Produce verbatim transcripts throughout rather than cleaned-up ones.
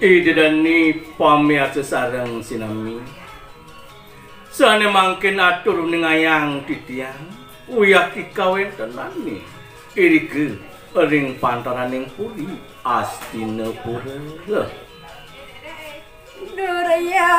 Ida dané pamiarsa sareng sinami, sané mangkin atur uningayang titiang, wiakti kawéntenané irika ring pantaraning puri Astinapura. Durya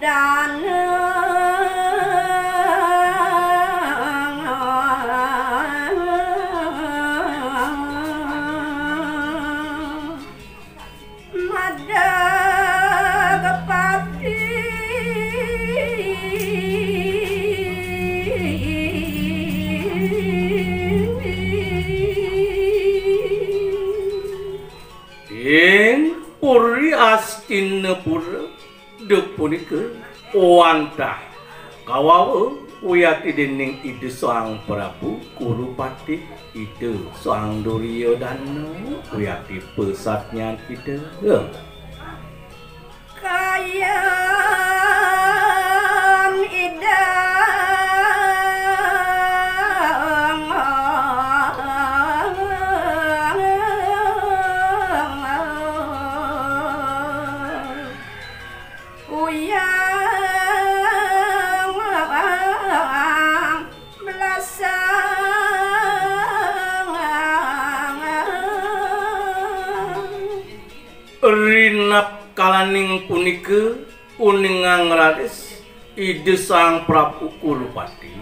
dana madagapati. Ing Puri Astinapura duk punika wantah kawawa wiakti dening Ida Sang Prabu Kurupati, Ida Sang Duryodana, wiakti pasatnyan Ida. Kayan Ida uyang belasang. Rinakalaning punika, uningang raris Ida Sang Prabu Kurupati,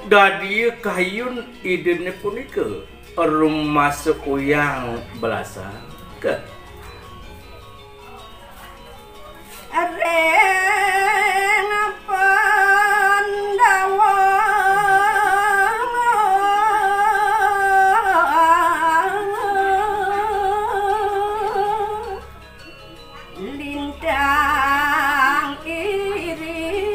dadia kayun Idané punika rumasa uyang belasang. Ring Pandawa lintang iring.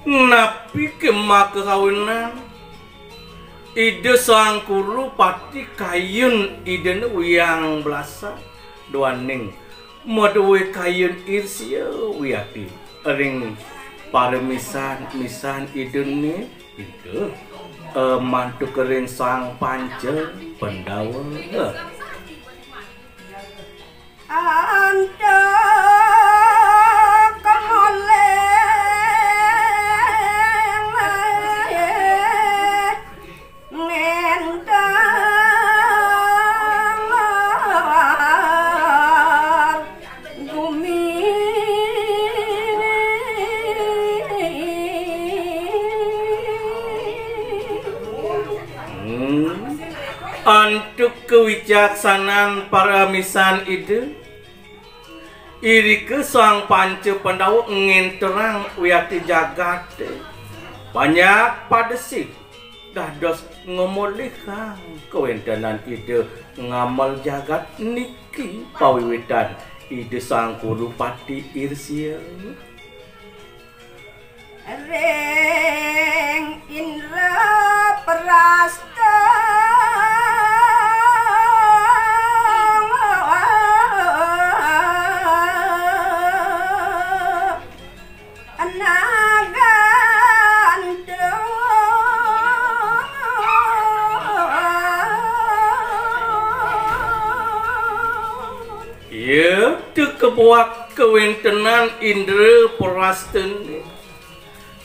Napi ké makaawinan Ida Sang Kurupati kayun Idané uyang belasang, duaning madué kayun irsia wiakti ring paramisan-misan Idané, ika, eh, mantuk ring Sang Panca Pandawa. Antuk kemoleng ngentang gumi. Hmm. Antuk kawicaksanan paramisan Ida, irika Sang Panca Pandawa ngénterang wiakti jagaté. Banyak padesih dados ngamolihang kawéntenan Ida ngamel jagat niki pawiwitan Ida Sang Kurupati irsia. Ring Indraprasta nagantung. Ya, teka buat kawéntenan Indraprastané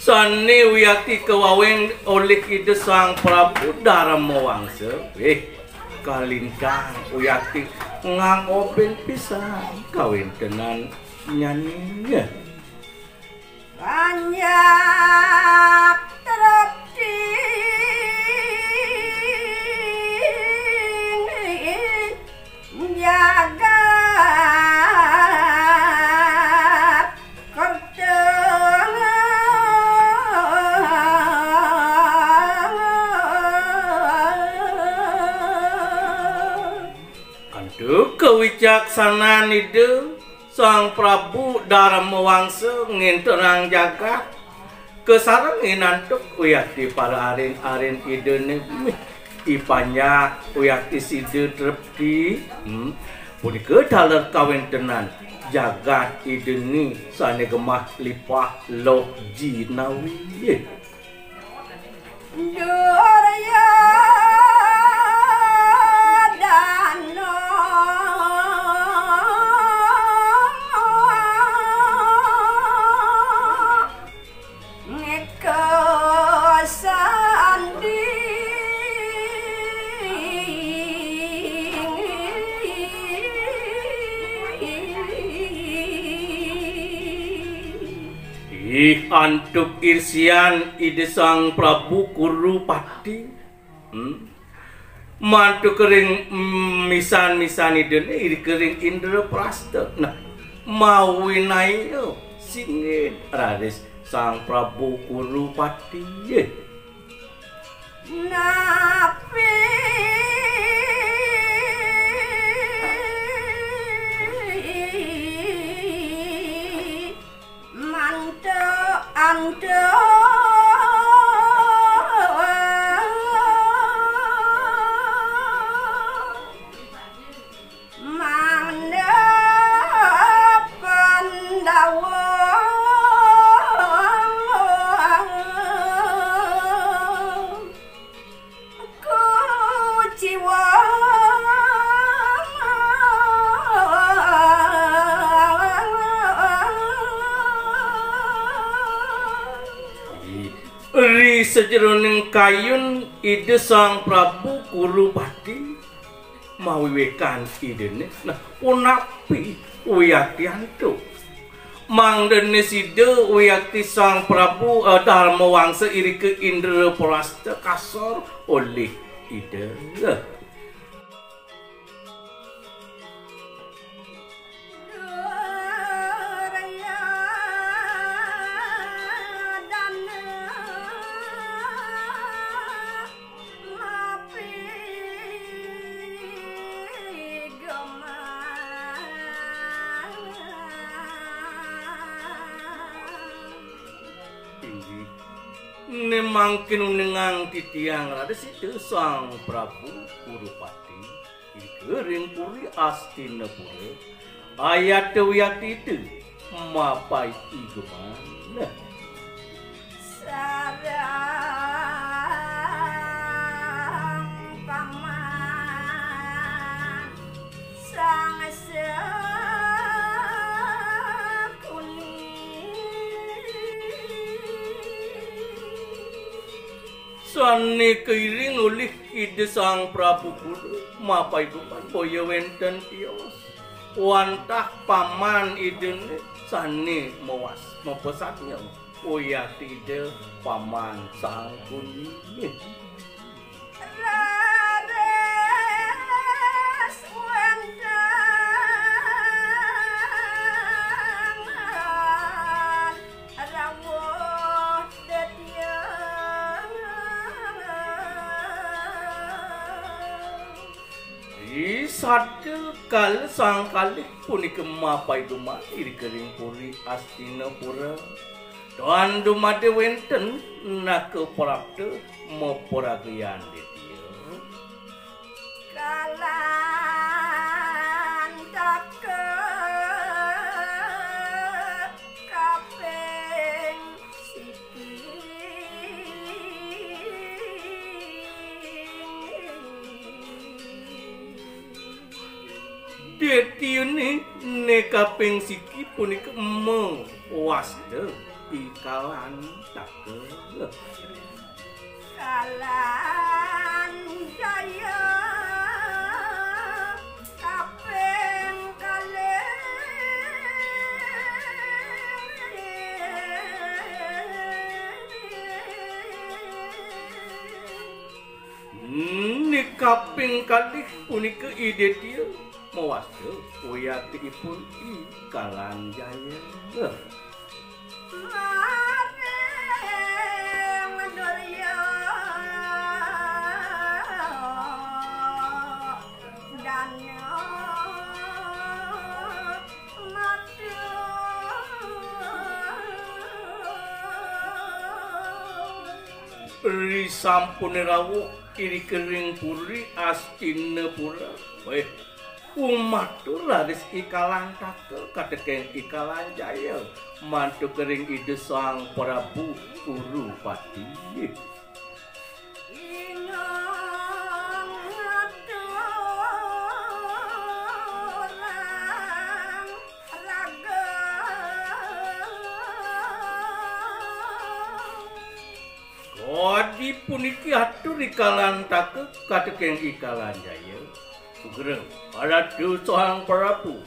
sané wiakti kawawéng olih Ida Sang Prabu Darmawangsa. Wih, kalintang wiakti ngangobin pisan kawéntenan nyané. Banyak trepti jagat kerta. Antuk kawicaksanan Ida Sang Prabu Darmawangsa ngénterang jagat, kasarengin antuk wiakti para arin-arin Idané. Mih, Ipanjak wiakti sida trepti, hmm, punika taler kawéntenan jagat Ida ni sané gemah lipah loh jinawi. Duryodana ngéka sandi. Ih, antuk irsian Ida Sang Prabu Kurupati. Hmm? Mantuk ring, mm, misan-misan Idané irika ring Indraprasta. Nah, mawinaya singit raris Sang Prabu Kurupati. Napi mantuk antuk mangda Pandawa kuciwa. Ri sajeroning kayun Ida Sang Prabu Kurupati mawiwékan Idané. Nah, punapi wiakti antuk? Mangdané sida wiakti Sang Prabu, eh, Darmawangsa irika Indraprasta kasor olih Ida. Inggih. Né mangkin uningang titiang raris Ida Sang Prabu Kurupati, irika ring Puri Astinapura, ayata wiakti Ida mapaiguman. Sareng paman Sang Sakuni. Sané kairing olih Ida Sang Prabu Kuru mapaiguman boya wénten tios. Wantah paman Idané sané mawas, mapesatnya. Uyat Ida paman Sangkuni. Raris wénten rawuh dédia. Ih, sada kala sang kalih punika mapaiguman irika ring Puri Astinapura. Tan dumadi wénten naka prapta maparagayan dédia. Kalantaka kaping siki. Dédiané né kaping siki punika mawasta ikalan taka. Kalan jaya kaping kalih. Ni kaping kalih punika Ida Dédia mawasta uyatipun I Kalanjaya. Maring Durya dana madu. Ri sampuné rawuh Iri kering puri Astinapura. Weh, umatur raris I Kalantaka katekeng I Kalanjaya, mantuk ring Ida Sang Prabu Kurupati. Kadi puniki atur I Kalantaka katekeng I Kalanjaya. Sugra, Ratu Sang Prabu.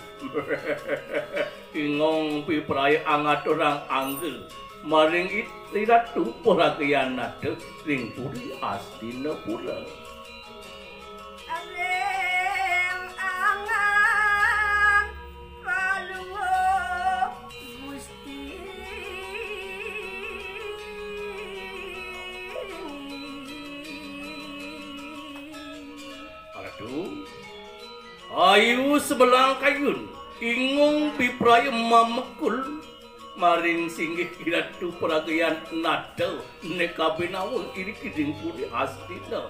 Ingong pipraya angaturang angga maring it-, Iratu Pragayanata ring puri Astinapura. Ring angan palungguh Gusti. Ratu, ayu sebelang kayun, ingong pipraya mamekul maring singgih Iratu Pragayanata nekabinawa iriki ring puri Astina.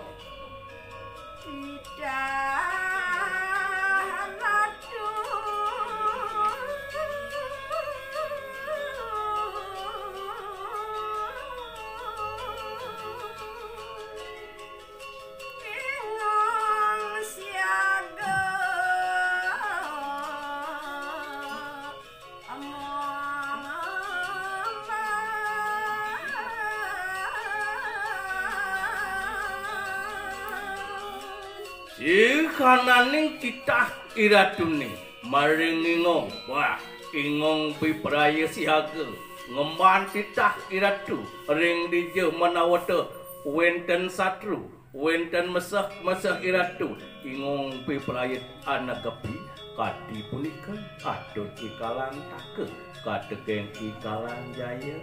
Sihananing titah Iratune maring Ingong, wah, Ingong pipraya siaga ngemban titah Iratu ring dija manawata wenten satru. Wenten meseh-meseh Iratu, Ingong pipraya anegepi. Kadi punika atur I Kalantaka katekeng I Kalanjaya.